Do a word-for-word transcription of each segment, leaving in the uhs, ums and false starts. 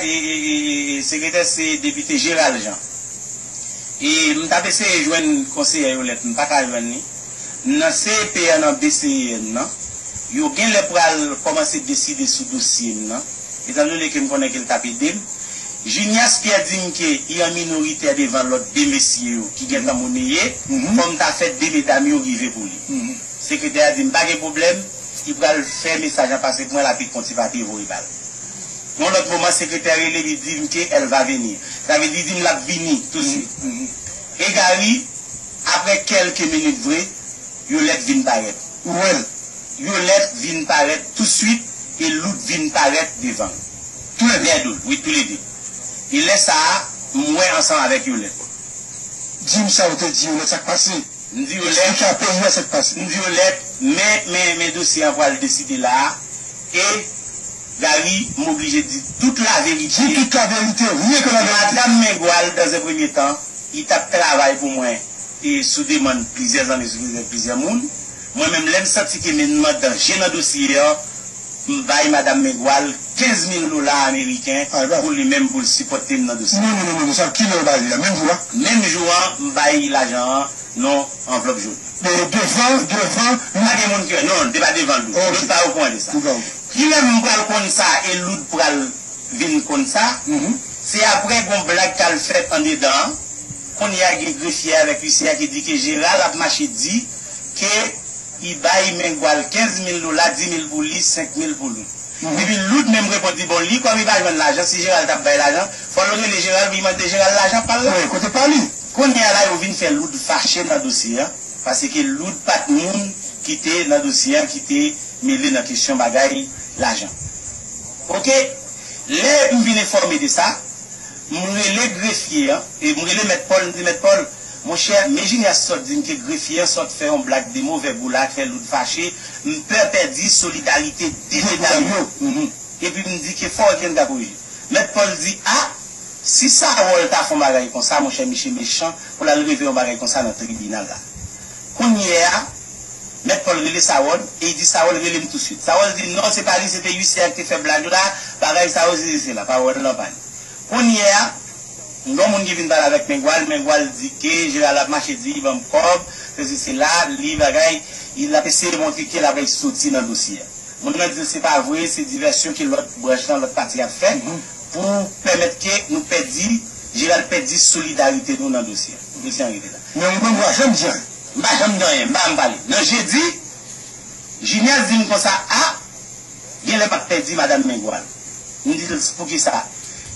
e, e, e, e, e, sekretè se depite Gérald Jean. E m t ap eseye jwenn konseyè Yolette, m pa ka jwenn li. M nan C E P an, nan B C E N nan. Yo genlè pral kòmanse deside sou dosye m nan. Etandone ke m konnen ke l t ap ede m. Junias Pierre di m ke li an minorite devan lòt de mesye yo ki gentan moneye, fò m ta fè de medam yo rive pou li. Sekretè a di m pa gen pwoblèm, li pral fè mesaj la pase pou mwen, l ap ekri yon ti papye voye ba l. Yon lòt moman, sekretè rele m, li di m ke elle va venir. Sa vle di, li di m l ap vini touswit. E Gary, apre kèlke minit vre, Yolette vin parèt. Ou wè l? Yolette vin parèt touswit e Loud vin parèt devan l. Toulède? Lède, wi, toulède. E lè sa a, m wè ansanm avèk Yolette. Di m sa w te di Yolette, sa k pase? M di Yolette, Eksplike a peyi a sa k pase. M di Yolette, men, men, men dosye an pral deside la a. E Gary, m oblije di tout laverite. Di tout laverite, rien que la vérité. Madanm Mengual, dans un premier temps, li t ap travay pou mwen e sou demann plizyè zanmi, sou demann plizyè moun. Mwen menm, lè m santi ke men m an danje nan dosye an, m bay madanm Mengual kenz mil dola ameriken pou li menm, pou l sipòte m nan dosye. Non, non, non, non, non, sa, kilè w bay li a? Menm jou a? Menm jou an, m bay lajan an nan anvlòp jòn. E devan, devan, pa gen moun ki wè. Non, te pa devan Loud. Loud pa okouran de sa. Kilè m pral konn sa e Loud pral vin konn sa? Se apre gon blag k al fèt andedan an. Kounye a gen grefye avèk isye a ki di ke Gérald ap mache di ke li bay Mengual kenz mil dola, di mil pou li, senk mil pou Loud. Epi Loud menm reponn di, bon, li kòm li pa jwenn lajan, si Gérald t ap bay lajan, fò l rele Gérald pou li mande Gérald lajan pa l la. Wi, kote pa li? Kounye a la, yo vin fè Loud fache nan dosye a, paske Loud pa t moun ki te nan dosye a, ki te mele nan kesyon bagay lajan. Oke, lè m vin enfòme de sa, m rele grefye an, e m rele mèt Pòl, m di, mèt Pòl, monchè, men Junias sot di m ke grefye an sot fè yon blag de movè gou la, k fè Loud fache, m pè pèdi solidarite de medam yo. Epi m di ke fò gen ka korije. Mèt Pòl di, a, si Sawòl ta fè yon bagay konsa, monchè, misye mechan, pou l al reveye yon bagay konsa nan tribinal la. Kounye a, Mèt Pòl rele Sawòl, e li di Sawòl rele m touswit. Sawòl di, non, se pa li, se te isye a ki te fè blag la, bagay sa yo, sesi, sela, pawòl lan pa li. Kounye a, m gen yon moun ki vin pale avèk Mengual, Mengual di ke Gérald ap mache di, li ban m kòb, sesi, sela, li bagay, li ap eseye montre ke l ap soti nan dosye a. Moun nan di l se pa vre, se divèsyon ke lòt branch lan, lòt pati ap fè pou pèmèt ke nou pèdi, Gérald pèdi solidarite nou nan dosye a. Dosye an rete la. Men ou menm ou pa janm di anyen. M pa janm di anyen, m pa janm pale. Nan jedi, Junias di m konsa, a, genlè m ap pèdi madanm Mengual. M di l poukisa?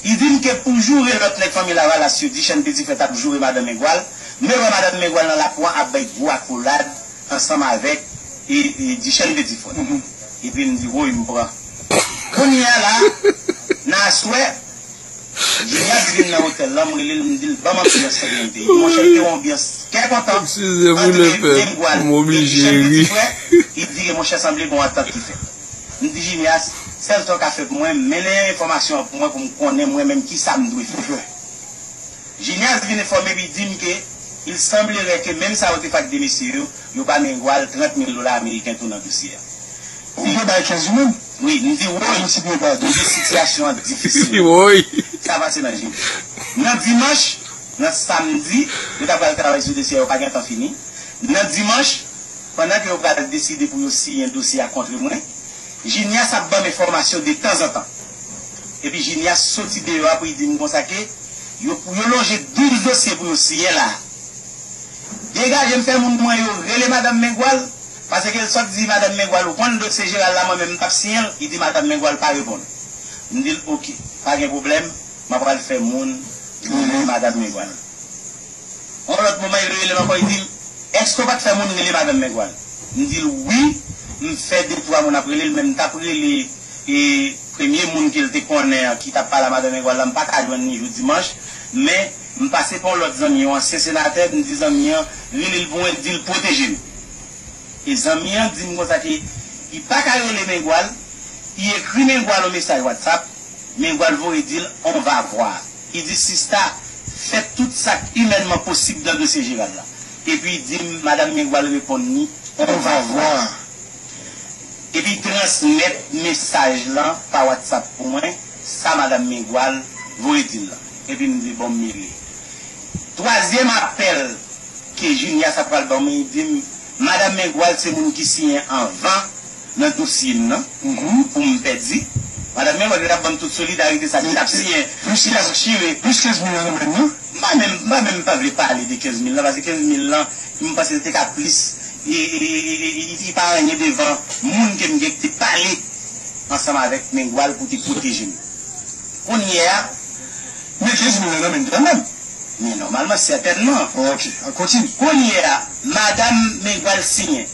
Li di m ke pou joure lòt nèg fanmi Lavalas yo, Dichèn Petit Frè t ap joure madanm Mengual, m wè madanm Mengual nan lakou an ap bay gwo akolad ansanm avèk e, e Dichèn Petit Frè. Epi m di, woy, m pran. Kounye a la, nan aswè, Junias vin nan otèl lan, m rele l, m di l, ban m anbyans sa gen te. Monchè, te yon anbyans kè kontan ant Mengual e Dichèn Petit Frè. Li di, monchè, sanble gon antant ki fèt. M di, Junias, sèl sa w ka fè pou mwen, mennen enfòmasyon an pou mwen, pou m konnen mwen menm kisa m dwe fè. Junias vin enfòme epi di m ke il semblerait ke menm sa yo te fè ak de mesye yo, yo ba Mengual trant mil dola ameriken tou nan dosye a. Ou te bay kenz ou menm? Wi, m di, woy, m di, sitiyasyon an difisil. Woy. Sa pase nan jedi. Nan dimanch, nan samdi, yo ta pral travay sou dosye a, yo pa gentan fini. Nan dimanch, pandan ke yo pral deside pou yo siyen dosye a kont mwen, Junias ap ban m enfòmasyon de tanzantan. Epi Junias soti deyò a pou li di m konsa ke yo, pou yo lonje douz dosye pou yo siyen la. Degaje m fè moun mwen yo rele madanm Mengual, paske l sot di madanm Mengual, ou konn dosye Gérald la, mwen menm m p ap siyen l, li di madanm Mengual pa reponn. M di l, oke, pa gen pwoblèm, m ap al fè moun rele madanm Mengual. Yon lòt moman, li rele m ankò, li di m, èske w pa t fè moun rele madanm Mengual? M di l, wi, m fè de twa moun ap rele l, men m t ap rele, e, premye moun ke l te konnen an, ki t ap pale a madanm Mengual la, m pa ka jwenn li jou dimanch, men m pase pa yon lòt zanmi, yon ansyen senatè, m di zanmi an, rele l pou mwen, di l pwoteje m. E zanmi an di m konsa ke li pa ka rele Mengual, li ekri Mengual yon mesaj WhatsApp, Mengual voye di l, on va voir. Li di, sista, fè tout sa k imènman posib nan dosye Gérald la. Epi li di m, madanm Mengual reponn li, on va voir. Epi li transmèt mesaj lan pa WhatsApp pou mwen. Sa madanm Mengwal voye di l lan. Epi m di, bon, m mele. Twazyèm apèl ke Junias ap pral ban mwen, li di m, madanm Mengwal se moun ki siyen anvan nan dosye m nan, pou m pèdi. Madanm Mengwal te t ap ban m tout solidarite sa, ki t ap siyen, ki t ap chire. Plis kenz mil nan nan men m nan. M pa menm, m pa menm pa vle pale de kenz mil lan, paske kenz mil lan, m panse l te ka plis, e, e, e, e, e, li pa anyen devan moun ke m gen ki te pale ansanm avèk Mengwal pou te pwoteje m. Kounye a, men kenz mil lan nan men m kanmenm. Men nòmalman, sètènman. Ok, an kontinye. Kounye a, madanm Mengwal siyen.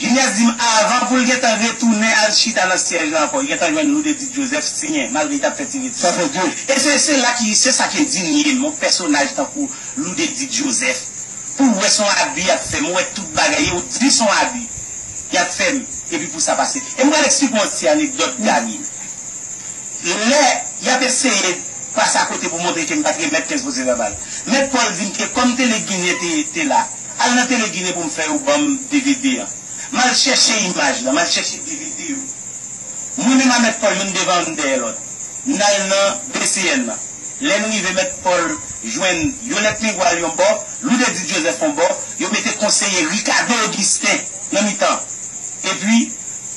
Junias di m avan pou l gentan retounen al chita nan syèj la ankò, li gentan jwenn Loudedit Joseph siyen, malgre li t ap fè ti rit. Sa fè de. E se, se la ki, se sa ki endinye m, yon pèsonaj tankou Loudedit Joseph. Pou w wè se yon abi y ap fè m, ou wè tout bagay, e w di se yon abi y ap fè m, epi pou sa pase. E m pral eksplike w yon ti anekdòt, Gaby. Lè y ap eseye pase akote pou montre ke m pa t remèt kenz pwosè vèbal, Mèt Pòl di m ke kòm Tele Ginen te, te la, al nan Tele Ginen pou m fè yo ban m D V D an. M al chèche imaj lan, m al chèche D V D yo. Mwen menm a Mèt Pòl, youn devan, youn dèyè lòt. N al nan B C N nan. Lè n rive, Mèt Pòl jwenn Yolèt Mengwal yon bò, Loudedit Joseph yon bò, yo mete konseye Ricardo Augustin nan mitan. Epi,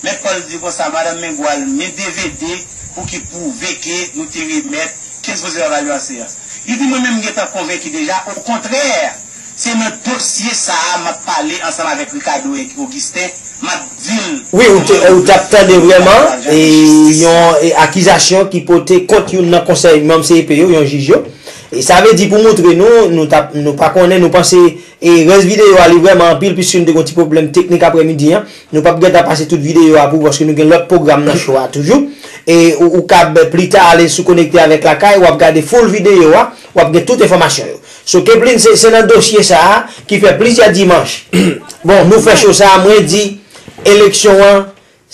Mèt Pòl di konsa, madanm Mengwal, men D V D pou ki pwouve ke nou te remèt kenz pwosè vèbal yo an seyans. Li di, mwen menm, m gentan konvenki deja, okontrè, se nan dosye sa a m ap pale ansanm avèk Ricardo Augustin, m ap di l. Wi, ou te, ou t ap tande vrèman, e, yon, e, akizasyon ki pote kont youn nan konsèy manm C E P yo, yon jij yo. E sa vle di pou moutre nou, nou t ap, nou pa konnen, nou panse, e rès videyo a li vrèman anpil, piske nou te gen yon ti pwoblèm teknik aprèmidi an. Nou p ap gentan pase tout videyo a pou ou, paske nou gen lòt pwogram nan cho a toujou. E ou, ou kab pli ta ale sou Konekte avèk Lakay, w ap gade full videyo a, w ap gen tout enfòmasyon yo. So, Keplin, se, se nan dosye sa a ki fè plizyè dimanch. Bon, nou fè cho sa a, mwen di, eleksyon an,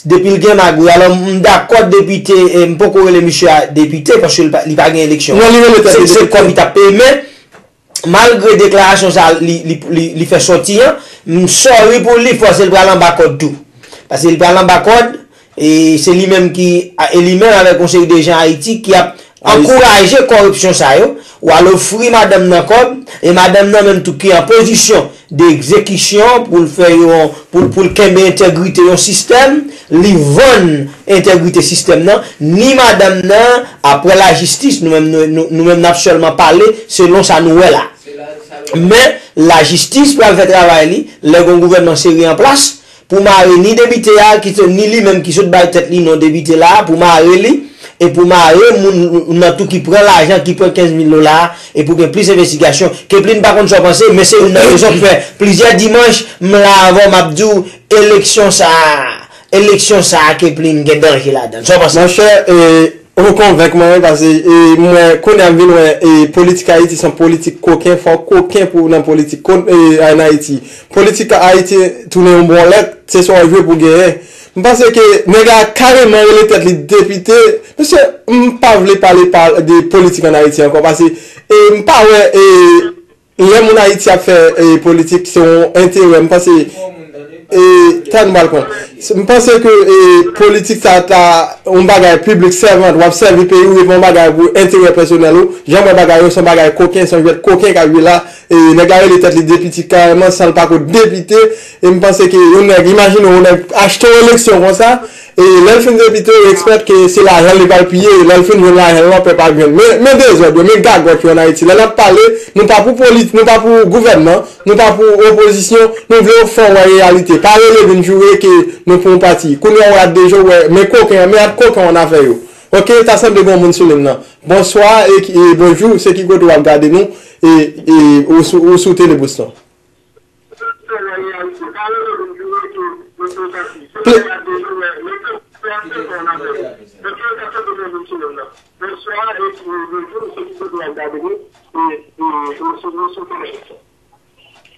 depi l gen magouy. Alò, m dakò depite, e m poko rele misye a depite, paske li pa, li pa gen eleksyon. Non, li rele tèt li depite. Se, se kòb li t ap peye, men malgre deklarasyon sa a li, li, li, li fè sòti an, m sorry pou li, fòse l pral anba kòd tou. Paske li pral anba kòd, e se li menm ki, e li menm avèk yon seri de jan Ayiti ki ap ankouraje kòripsyon sa yo, w al ofri madanm nan kòb, e madanm nan menm tou ki an pozisyon de egzekisyon pou l fè yon, pou, pou l kenbe entegrite yon sistèm, li vann entegrite sistèm nan, ni madanm nan, apre lajistis, nou menm, nou, nou, nou menm n ap sèlman pale selon sa nou wè la. Men, lajistis pral fè travay li, lè gen yon gouvènman serye an plas, pou mare ni depite a, ki se, ni li menm ki sot bay tèt li non depite la, pou mare li, e pou mare moun nan tou ki pran lajan, ki pran kenz mil dola a, e pou gen plis envestigasyon. Keplin pa konn sa w panse, men se youn nan rezon k fè plizyè dimanch, m la avè w, m ap di w, eleksyon sa a, eleksyon sa a, Keplin, gen danje ladan l. Sa w panse? Monchè, e, ou konvenk mwen, wi, paske, e, mwen, kounye a m vin wè, e, politik Ayiti se yon politik koken, fò koken pou nan politik, kon, e, ann Ayiti. Politik Ayiti tounen yon bòlèt, se sa w jwe pou genyen. M panse ke nèg la kareman rele tèt li depite. Mesye, m pa vle pale pa, de politik ann Ayiti ankò, paske, e, m pa wè, e, lè moun Ayiti ap fè, e, politik, se yon enterè. M panse, e, tann balkon. M panse ke, e, politik sa ta yon bagay piblik sèvant, w ap sèvi peyi w, e pa yon bagay pou enterè pèsonèl ou. Jan m wè bagay yo, se yon bagay koken, se yon jwèt koken k ap jwe la. E, nèg la rele tèt li depite kareman, san l pa ko depite. E m panse ke yon nèg, imajine w, yon nèg achte yon eleksyon konsa, e lè l fin depite, yo eksplike ke se lajan l li pral piye, e lè l fin jwenn lajan l lan, pèp ap jwenn. Men, men dezòd yo, men gagòt yo ann Ayiti. Lè n ap pale, nou pa pou polit-, nou pa pou gouvènman, nou pa pou opozisyon, nou vle yo fè w wè reyalite. Pa rele vin joure ke nou pou yon pati. Kounye a w ap deja wè, men koken an, men ap koken an afè yo. Oke, ta sanble gen yon moun sou liy nan. Bonswa e, e bonjou, se ki kote w ap gade nou, e, e ou sou, ou sou Tele Boston.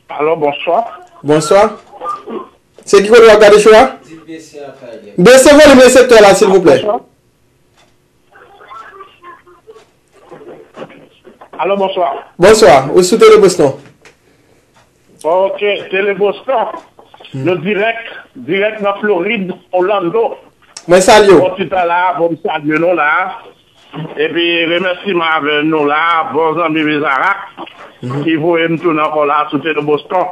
Alo, bonswa. Bonswa. Se ki kote w ap gade cho a? Bese volim reseptè la, silvouplè. Alo, bonswa. Bonswa, ou sou Tele Boston. Ok, Tele Boston. Hmm. Nou dirèk, dirèk nan Florid, Orlando. Mwen salye w. Bon, ti tan la, bon, m salye nou la. Epi remèsiman avè nou la, bon zanmi Vizarak, ki voye m tounen ankò la sou Tele Boston.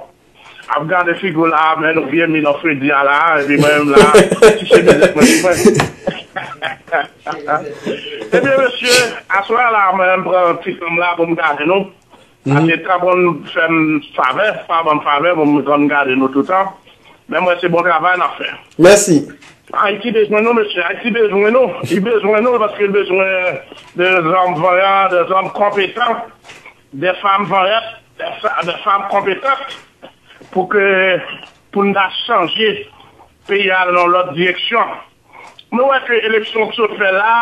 Ap gade figi w la, men nou byen mi nan fredi a la, epi mwen menm la, ti chemiz mwen, mwen. Ebyen, mesye, aswè a la, mwen menm pran ti tan m la pou m gade nou. Ase tan pou n fè m favè, pa ban m favè, pou m konn gade nou toutan. Men mwen, se bon travay n ap fè. Mèsi. Ayiti bezwen nou, mesye. Ayiti bezwen nou. Li bezwen nou paske l bezwen de zòm vanyan, de zòm konpetan, de fanm vanyant, de, fa- de fanm konpetant pou ke, pou n ta chanje peyi a nan yon lòt direksyon. Nou wè ke eleksyon k sot fè la,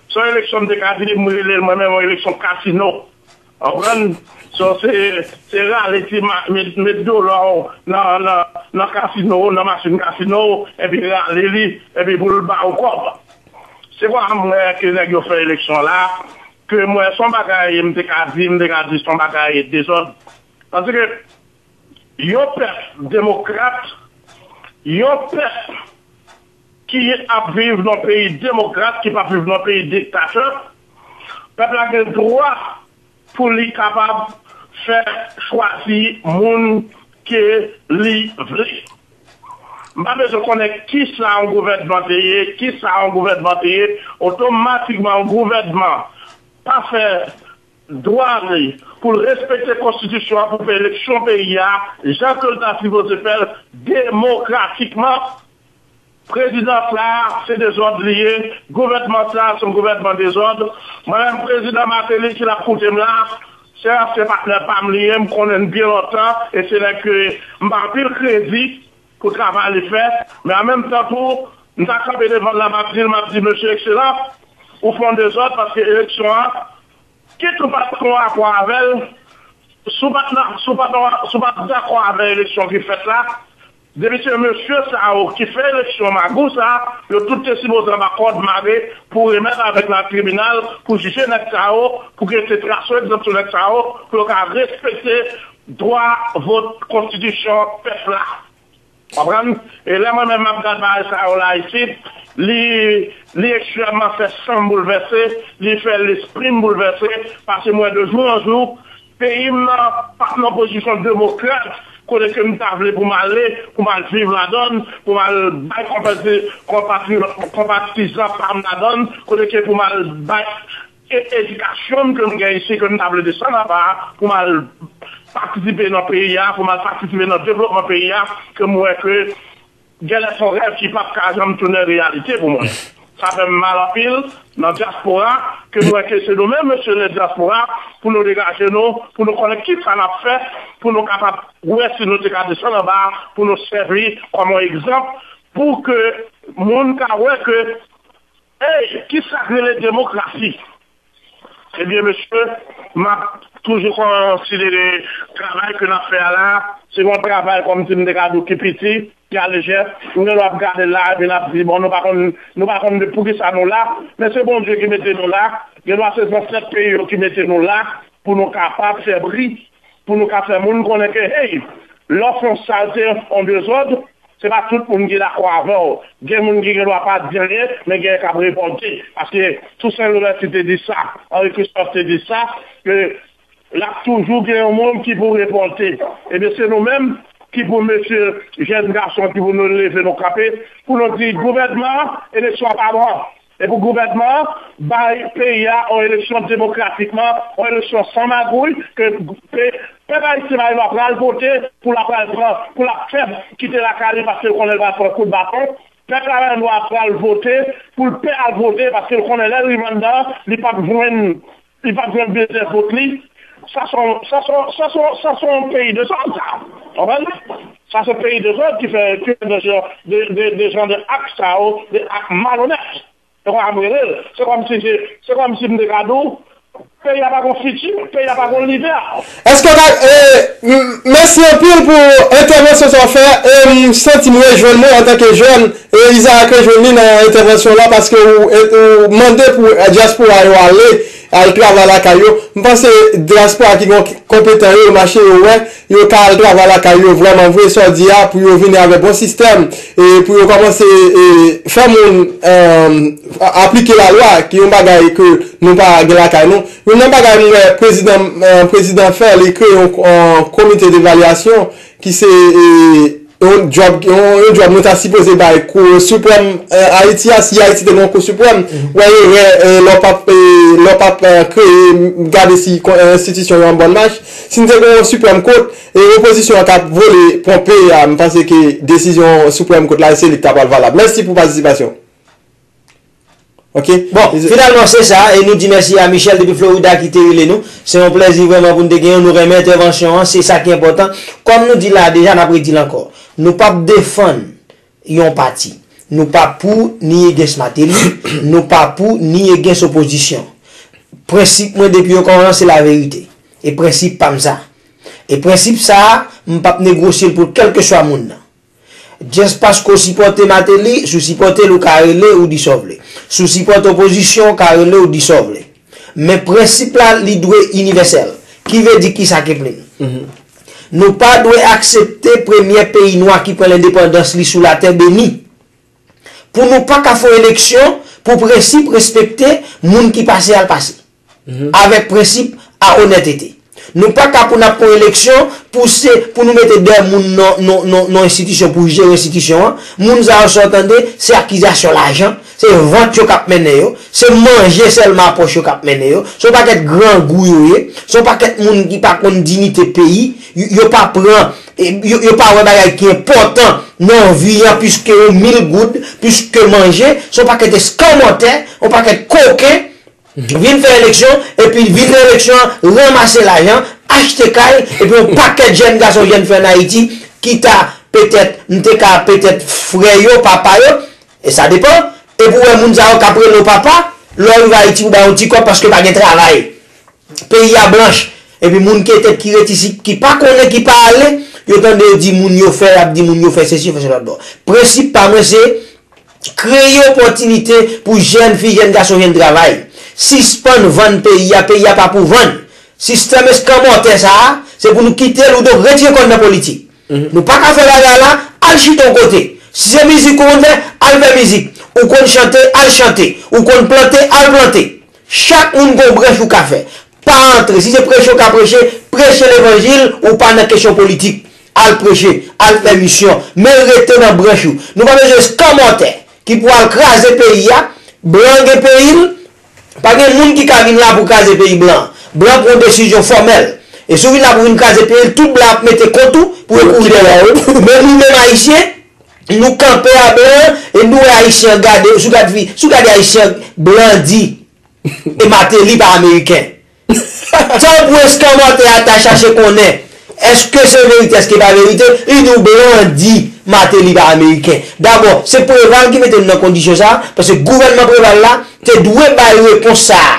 se yon eleksyon m te ka di li, m rele l mwen menm yon eleksyon kasino. Konprann? So, se, se rale ti ma- met, met dola w nan, nan, nan kasino, nan machin kasino, epi rale li, epi pou l ba ou kòb. Se konsa m wè ke nèg yo fè eleksyon la, ke m wè se yon bagay m te ka di, m te ka di se yon bagay dezòd. Paske yon pèp demokrat, yon pèp ki ap viv nan peyi demokrat, ki p ap viv nan peyi diktatè, pèp la gen dwa pou li kapab fè chwazi moun ke li vle. M pa bezwen konnen kisa yon gouvènman te ye, kisa yon gouvènman te ye, otomatikman yon gouvènman pa fè dwa li pou l respekte konstitisyon an, pou fè eleksyon peyi a jan ke l ta sipoze fè l demokratikman. Prezidans la, se dezòd li ye. Gouvènman sa, se yon gouvènman dezòd. Mwen menm, prezidan Martelly ki l ap koute m la, se ansyen patnè pa m li ye, m konnen l byen lontan, e se nèg ke m ba anpil kredi pou travay li fè. Men an menm tan tou, m ta kanpe devan l la, m ap di l, m ap di, mesye ekselan, ou fè yon dezòd paske eleksyon an, kit ou pa t gon akò avè l, si w pa t nan, si w pa t, si w pa t dakò avè eleksyon ki fèt la, depi se mesye sa yo ki fè eleksyon magou sa, yo tout te sipoze anba kòd mare pou remèt avèk la tribinal, pou jije nèg sa yo, pou gen te trase egzanp sou nèg sa yo, pou yo ka respekte dwa vot konstitisyon pèp la. Konprann? E lè mwen menm m ap gad bagay sa yo la isit, li, li ekstrèmman fè san m boulvèse, li fè lespri m boulvèse, paske m wè de jou an jou, peyi m nan pa t nan pozisyon demokrat, kote ke m ta vle pou m ale, pou m al viv ladan l, pou m al bay konpati, konpati, konpatizan pa m ladan l, kote ke pou m al bay e edikasyon m ke m gen isi, ke m ta vle desann anba a, pou m al patisipe nan peyi a, pou m al patisipe nan devlopman peyi a, ke m wè ke genlè se yon rèv ki p ap ka janm tounen reyalite pou mwen. Sa fè m mal anpil nan dyaspora, ke m wè ke se nou menm, mesye le dyaspora, pou nou degaje nou, pou nou konnen kisa n ap fè, pou nou kapab wè si nou te ka desann anba a, pou nou sèvi kòm yon egzanp, pou ke moun ka wè ke Ey, kisa k rele demokrasi? Ebyen, mesye, m ap toujou konsidere travay ke n ap fè a la, se yon travay kòmsi m te ka di w ki piti, ki alejè. Nou gen dwa ap gade l la, epi n ap di, bon, nou pa konn, nou pa konn de poukisa nou la, men se Bondye ki mete nou la, gen dwa se zansèt peyi yo ki mete nou la, pou nou kapab fè bri, pou nou ka fè moun konnen ke, hey, lè w fè yon salte, yon dezòd, se pa tout moun ki dakò avè w. Gen moun ki gen dwa pa di anyen, men gen k ap revòlte. Paske Toussaint Louverture te di sa, Henri Christophe te di sa, ke l ap toujou gen yon moun ki pou revòlte. Ebyen, se nou menm ki pou, mesye, jèn gason, ki pou nou leve nou kanpe, pou nou di gouvènman an, eleksyon an pa bon. E pou gouvènman an bay peyi a yon eleksyon demokratikman, yon eleksyon san magouy, ke pe- pèp ayisyen pa pral vote pou l ap pral pran, pou l ap fè kite lakay li paske l konnen l pral pran kout baton. Pèp la gen dwa pral vote pou l pè al vote paske l konnen lè l rive anndan, li p ap jwenn, li p ap jwenn bizdè vot li. Sa se yon, sa se yon, sa se yon, sa se yon peyi dezòd, sa. Konprann? Sa se peyi dezòd ki fè, ki fè de jan de, de, de jan de ak sa yo, de ak malonèt. Se konsa m rele l. Se kòmsi se, se kòmsi m te ka di w, peyi a pa gon fiti, peyi a pa gon lidè. Èske w ka, e, m- mèsi anpil pou entèvansyon sa w fè a, e m santi m rejwenn mwen antanke jèn, e Isaac rejwenn li nan entèvansyon la, paske ou, e, ou mande pou dyaspora yo ale, al travay lakay yo. M panse dyaspora ki gen konpetan yo, yo mache, yo wè, yo ka al travay lakay yo vrèman vre, sa w di a, pou yo vini avèk bon sistèm, e pou yo kòmanse, e, fè moun, e, a- aplike lalwa, ki yon bagay ke nou pa gen lakay nou. Youn nan bagay m wè prezidan, e, prezidan fè, li kreye yon, yon komite devalyasyon ki se, e, yon djòb, yon, yon djòb nou ta sipoze bay Kou Siprèm, e, Ayiti a, si Ayiti te gen yon Kou Siprèm, wè erè, e, lè w p ap, e, lè w p ap, e, kreye, gade si kon- e, enstitisyon yo an bòn mach. Si n te gen yon Siprèm Kot, e, opozisyon an t ap vole pran peyi a, m panse ke desizyon Siprèm Kot la, se li k ta pral valab. Mèsi pou patisipasyon. Ok. Bon, finalman, se sa. E nou di mèsi a Michel depi Florida ki te rele nou. Se yon plèzi vrèman pou n te genyen w. Nou renmen entèvansyon an. Se sa ki enpòtan. Kòm nou di la deja, n ap redi l ankò. Nou p ap defann yon pati. Nou pa pou ni against Martelly, nou pa pou ni against opozisyon. Prensip mwen depi yo kòmanse se laverite. E prensip pa m sa. E prensip sa a, m p ap negosye l pou kèlkeswa moun nan. Just paske w sipòte Martelly, si w sipòte l, ou ka rele, ou di sa w vle. Si w sipòte opozisyon, ou ka rele, ou di sa w vle. Men prensip la, li dwe inivèsèl. Ki vle di kisa, Kepling? Nou pa dwe aksepte premyè peyi nwa ki pran lendepandans li sou latè beni. Pou nou pa ka fè yon eleksyon pou prensip respekte moun ki pase al pase. Avèk prensip a onètete. Nou pa ka pou n ap pran eleksyon pou se pou nou mete dèyè moun nan nan nan nan enstitisyon pou jere enstitisyon an. Moun sa yo sa w tande, se akizasyon lajan, se vant yo k ap mennen yo, se manje sèlman a pòch yo k ap mennen yo, se yon pakèt grangou yo ye, se yon pakèt moun ki pa konn diyite peyi, yo yo pa pran, e, yo, yo pa wè bagay ki enpòtan nan vi an, piske yon mil goud, piske manje, se yon pakèt eskanmòtè, yon pakèt koken, vin fè eleksyon, epi vin nan eleksyon an, ranmase lajan, achte kay, epi yon pakèt jèn gason, jèn fi ann Ayiti, ki ta, petèt, m te ka, petèt, frè yo, papa yo, e sa depan, epi w wè moun sa yo k ap rele w papa, lè w rive Ayiti, ou ba yo yon ti kòb paske pa gen travay. Peyi a blanch. Epi moun ki etèt ki ret isit, ki pa konnen, ki pa ale, yo tande yo di moun yo fè, y ap di moun yo fè sesi, yo fè sela lòtbò. Prensip pa mwen se kreye opòtinite pou jèn fi, jèn gason jwenn travay. Sispann vann peyi a, peyi a pa pou vann. Sistèm eskanmòtè sa a, se pou nou kite l, ou donk retire kò n nan politik. Nou pa ka fè bagay la, al chita yon kote. Si se mizik ou konn fè, al fè mizik. Ou konn chante, al chante. Ou konn plante, al plante. Chak moun gon branch ou ka fè. Pa antre. Si se preche w ka preche, preche levanjil, ou pa nan kesyon politik. Al preche, al fè misyon. Men rete nan branch ou. Nou pa bezwen eskanmòtè ki pou al kraze peyi a, blan gen peyi l, pa gen moun ki ka vin la pou kraze peyi blan. Blan pran desizyon fòmèl. E si w vin la pou vin kraze peyi l, tout blan ap mete kont ou pou yo kouri dèyè w. Men nou menm Ayisyen, nou kanpe a blan, e nou wè Ayisyen gade, si w gade, si w gade Ayisyen blan di, e Martelly pa Ameriken. Tanpri eskanmòtè a ta chache konnen, èske se verite, èske pa verite, li di w blan di Martelly pa Ameriken. Dabò, se Preval ki mete nou nan kondisyon sa, paske gouvènman Preval la te dwe bay repons sa a.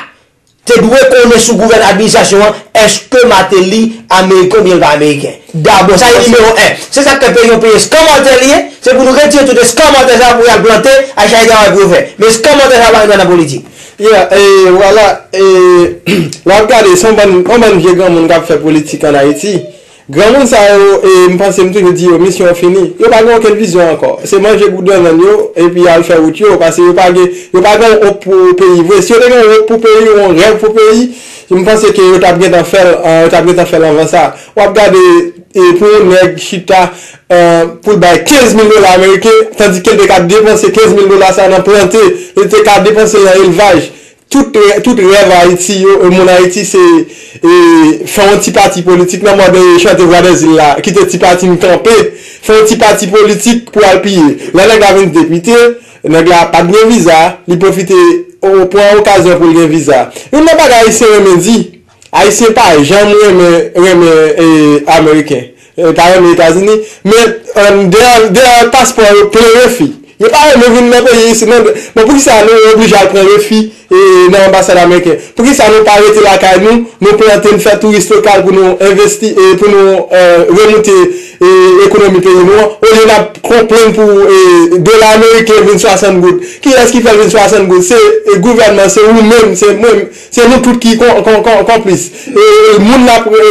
Te dwe konnen sou gouvèn administrasyon an, èske Martelly Ameriken oubyen l pa Ameriken. Dabò, sa e nimewo en. Se sa k fè peyi yon peyi eskanmòtè li ye, se pou nou retire tout eskanmòtè sa a pou y al plante, al chache travay pou yo fè. Men eskanmòtè sa a pa gen dwa nan politik. Yeah, e, vwala, e, lè w ap gade, se yon bann, yon bann vye granmoun k ap fè politik ann Ayiti. Granmoun sa yo, e, m panse m toujou di yo, misyon yo fini. Yo pa gen okenn vizyon ankò. Se manje goudènann yo, epi al fè wout yo, paske yo pa gen, yo pa gen yon wont pou peyi vre. Si yo te gen yon wont pou peyi, yon rèv pou peyi, m panse ke yo t ap gentan fè l, e, yo t ap gentan fè l anvan sa. W ap gade, e, pou yon nèg chita, e, pou l bay kenz mil dola ameriken, tandike l te ka depanse kenz mil dola sa nan plante, li te ka depanse l nan elvaj. Tout, tout rèv Ayiti yo, e, moun Ayiti se, e, fè yon ti pati politik nan mòd, e, chante Vwa dè Zil la, kite ti pati n kanpe, fè yon ti pati politik pou al piye. Lè nèg la vin depite, nèg la pa t gen viza, li pwofite, o, pran okazyon pou l gen viza. Youn nan bagay Ayisyen renmen di, Ayisyen pa janm renmen, renmen, e, Ameriken. Yo ta renmen Etazini, men, e, dèyè, dèyè paspò yo plen refi. Yo pa renmen vin nan peyi isit non. Bon, poukisa nou oblije al pran refi, e, nan anbasad ameriken? Poukisa nou pa rete lakay nou, nou plante, n fè touris lokal pou nou envesti, e, pou nou, e, remoute, e, ekonomi peyi nou an, olye n ap konplenn pou, e, dola ameriken vin swasant goud? Kiyès ki fè l vin swasant goud? Se, e, gouvènman, se ou menm, se mwen, se nou tout ki kon, kon, kon, konplis. E, moun l ap, e,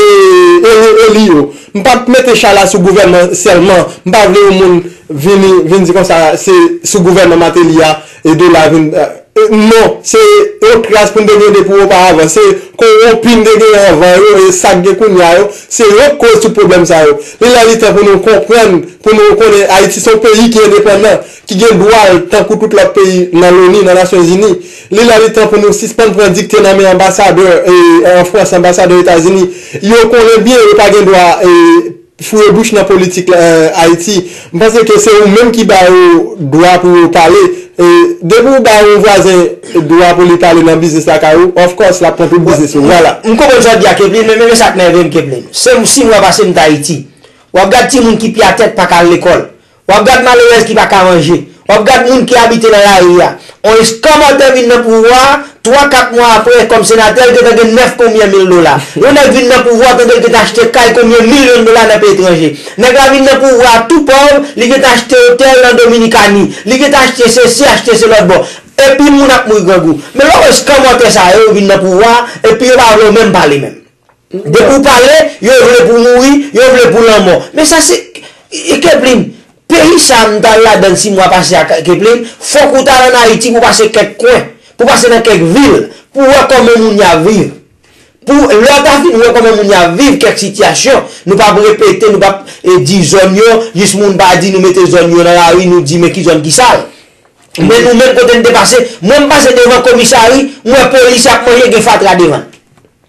eli, eli yo. M p ap mete chay la sou gouvènman sèlman. M pa vle yon moun vini, vin di konsa se sou gouvènman Martelly a, e dola vin, e, e, non, se yon kras pou n te gen depi oparavan. Se kowonpi n te gen anvan yo, e sa k gen kounye a yo, se yo k koz tout pwoblèm sa yo. Li lè li tan pou nou konprann, pou nou konnen Ayiti se yon peyi ki endepandan, ki gen dwa l tankou tout lòt peyi nan loni, nan Nasyonzini. Li lè li tan pou nou sispann pran dikte nan men anbasadè, e, an Frans, anbasadè Etazini. Yo konnen byen yo pa gen dwa, e, foure bouch nan politik, e, Ayiti. M panse ke se ou menm ki ba yo dwa pou yo pale. E, depi ou ba yon vwazen dwa pou li pale nan biznis lakay ou, of course, l ap pran tout biznis ou. Vwala. M konprann sa w di a, Keplen, men, men, men sa k nève m, Keplen. Se si mwa pase m t Ayiti. W ap gad timoun ki pi a tèt pa ka al lekòl. W ap gad malerèz ki pa ka manje. W ap gad moun ki abite nan lari a. On eskanmòtè vin nan pouvwa a, twa, kat mwa apre, kòm senatè, l gentan gen nèf konbyen mil dola. Yon nèg vin nan pouvwa a, tande l gentan achte kay konbyen milyon dola nan peyi etranje. Nèg la vin nan pouvwa a tou pòv, li gentan achte otèl nan Dominikani. Li gentan achte sesi, achte se lòt bò. Epi moun ap mouri grangou. Men lè w wè eskanmòtè sa yo vin nan pouvwa a, epi yo pa vle w menm pale menm. Depi w pale, yo vle pou w mouri, yo vle pou w lanmò. Men sa se, e, Keplen, peyi sa a m t al ladan l si mwa pase a, Keplen, fòk ou t al ann Ayiti pou w pase kèk kwen, pou w pase nan kèk vil, pou w wè kòman moun y ap viv. Pou lè w ta fin wè kòman moun y ap viv kèk sitiyasyon, nou p ap repete, nou p ap, e, di zòn yo, jis moun pa di nou mete zòn yo nan lari, nou di men ki zòn ki sal. Men nou menm kote n te pase, mwen m pase devan komisari, m wè polis ap manje gen fatra devan l.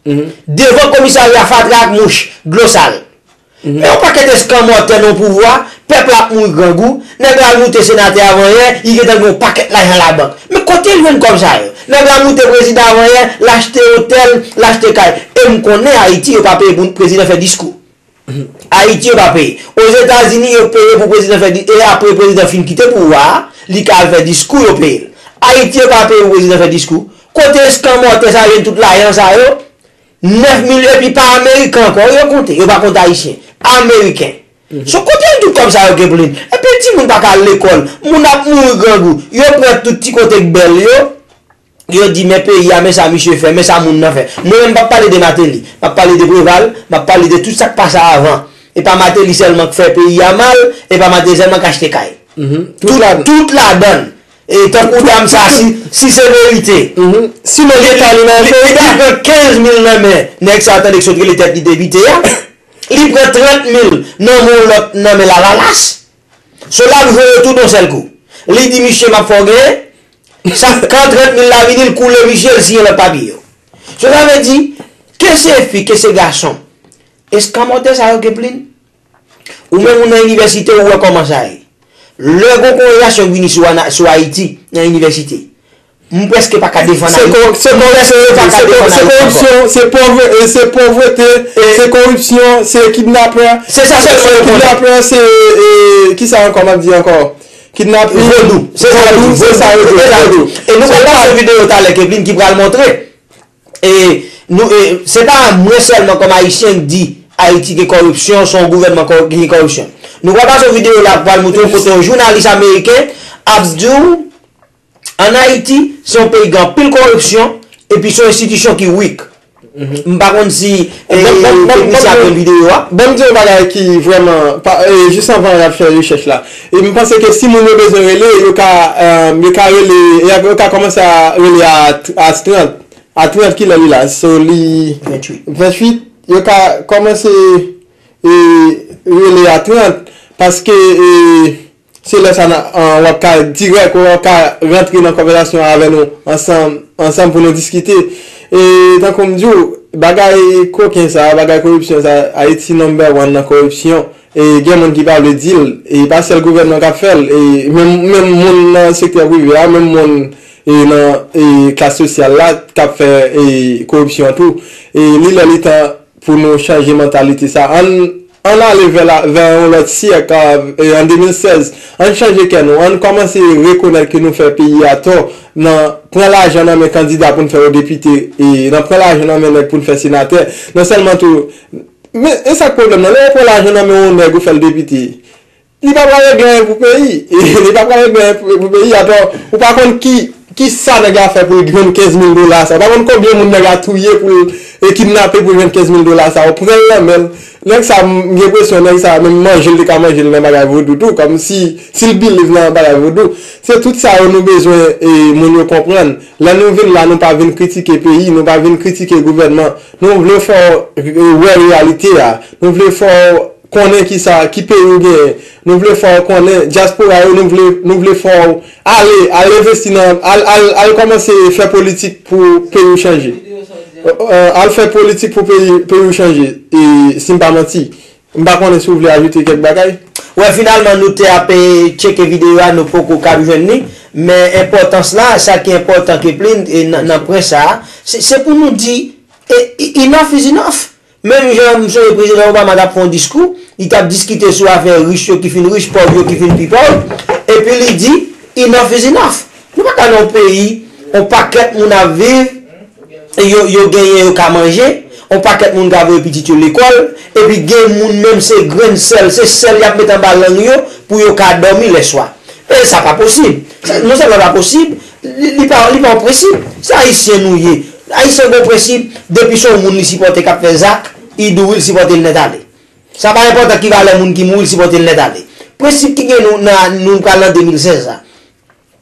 Devan komisarya fatra ak mouch, dlo sal. Men yon pakèt eskanmòtè nan pouvwa, pèp la ap mouri grangou, nèg la al moute senatè avan yè, li gentan gen yon pakèt lajan labank. Men kote l jwenn kòb sa yo? Nèg la moute prezidan avan yè, l achte otèl, l achte kay. E m konnen Ayiti yo pa peye pou prezidan fè diskou. Ayiti yo pa peye. Ozetazini yo peye pou prezidan fè di-, e apre prezidan fin kite pouvwa a, li ka al fè diskou yo peye l. Ayiti yo pa peye pou prezidan fè diskou. Kote eskanmòtè sa yo jwenn tout lajan sa yo? Nèf mil epi pa ameriken ankò, yo konte, yo pa konte ayisyen. Ameriken. So kote yo tout kòb sa yo Keplen? Epi timoun pa ka al lekòl, moun ap mouri grangou, yo pran tout ti kote k bèl yo, yo di men peyi a, men sa misye fè, men sa moun nan fè. Mwen menm m p ap pale de Martelly, m ap pale de Preval, m ap pale de tout sa k pase avan. E pa Martelly sèlman k fè peyi a mal, e pa Martelly sèlman k achte kay. Tout, tout ladann. E tankou dam sa, si, si se verite. Si mwen gen kay li nan peyi a, li pran kenz mil nan men nèg sa, tande k sot rele tèt li depite a. Li pran trant mil nan men yon lòt, nan men Lavalas. So l ap jwe yo tou d on sèl kou. Li di misye m ap fè w genyen. Sa, kan trant mil la vini, l koule misye, l siyen lòt papye yo. So sa vle di, ke se fi, ke se gason, eskanmòtè sa yo Keplen, ou menm ou nan inivèsite, ou wè kòman sa ye. Lè gon kongreyasyon k vini sou Ana-, sou Ayiti, nan inivèsite, m prèske pa ka defann Ayiti. Se ko-, se M prèske koripsyon, pa ka se ko-, defann se Ayiti ankò. Koripsyon, se povre-, e se povrete, e se koripsyon, se kidnapè. Se sa sèlman yo konnen. Kidnapè, se, e, kisa ankò m ap di ankò? Kidnapin, vodou. Se sa yo di, vodou, se sa yo di, vodou. E nou pral pase yon videyo talè Kevlin ki pral montre. E nou, e, se pa mwen sèlman kòm ayisyen k di Ayiti gen kòripsyon, se yon gouvènman kò-, ki gen kòripsyon. Nou pral pase yon videyo la pou al montre w kote yon jounalis ameriken ap di w, ann Ayiti, se yon peyi gen anpil kòripsyon, epi se yon enstitisyon ki weak. M pa konn si, e, teknisyen ap jwenn videyo a. Ban m di yon bagay ki vrèman, pa, e, jis anvan y ap fè rechèch la. E m panse ke si moun yo bezwen rele, yo ka, e, yo ka rele, yo ka kòmanse a rele a, a trant. A trant kilè li la? So li ventuit. Ventuit, yo ka kòmanse, e, rele a trant, paske, e, se lè sa n a, an, w ap ka dirèk, w ap ka rantre nan konvèsasyon avè nou ansanm, ansanm pou nou diskite. E tankou m di w, bagay koken sa, bagay koripsyon sa, Ayiti number one nan koripsyon. E gen moun ki pa vle di l, e pa sèl gouvènman k ap fè l, e menm, menm moun nan sektè prive a, menm moun, e nan, e klas sosyal la k ap fè, e koripsyon tou. E li lè li tan pou nou chanje mantalite sa. Ann, Ann ale vè la, vè yon lòt syèk, a, e, an de mil sèz. Ann chanje kè nou. Ann kòmanse rekonèt ke nou fè peyi a tò nan pran lajan nan men kandida pou n fè yo depite, e, nan pran lajan nan men nèg pou n fè senatè. Non sèlman tou, men e sa k pwoblèm nan, lè yo pran lajan nan men yon nèg ou fè l depite, li pa pral regle anyen pou peyi. Li pa pral regle anyen pou, pou peyi. Atò, ou pa konn ki, ki sa nèg la fè pou l jwenn kenz mil dola sa. Ou pa konn konbyen moun nèg la touye pou l, e, kidnape pou l jwenn kenz mil dola sa. Ou pran l nan men l. Nèg sa, m gen enpresyon nèg sa, menm manje l te ka manje l nan bagay vodou tou. Kòmsi, si l believe nan bagay vodou. Se tout sa yo nou bezwen, e, moun yo konprann. Lè nou vin la, nou pa vin kritike peyi, nou pa vin kritike gouvènman. Nou vle fè w, e, wè reyalite a. Nou vle fè w konnen ki sa, ki peyi w genyen. Nou vle fè w konnen dyaspora yo, nou vle, nou vle fè w ale, al envesti nan, al, al, al kòmanse fè politik pou peyi w chanje. E, e, al fè politik pou peyi, peyi w chanje. E, si m pa manti, m pa konnen si w vle ajoute kèk bagay. Wè, finalman, nou te ap, e, tcheke videyo a, nou poko kab jwenn li. Men enpòtans la, sa ki enpòtan ke pli, e, nan, nan pwen sa a, se, se pou nou di, e, e, enough is enough. Menm jan m sonje Prezidan Obama t ap fè yon diskou, li t ap diskite sou afè rich yo ki fin rich, pòv yo ki fin pi pòv, epi li di, enough is enough. Nou pa ka nan yon peyi, yon pakèt moun ap viv, yo, yo genyen, yo ka manje, yon pakèt moun ka voye pitit yo lekòl, epi gen moun menm se grenn sèl, se sèl y ap met anba lang yo pou yo ka dòmi lèswa. E sa pa posib. Sa, non sèlman pa posib, li, li pa, li pa yon prensip. Se Ayisyen nou ye. Ayisyen gen yon prensip, depi se yon moun li sipòte k ap fè zak, li di w wi l sipòte l nèt ale. Sa pa enpòtan ki valè moun ki mouri, l sipòte l nèt ale. Prensip ki gen nou nan nou pral nan de mil sèz la.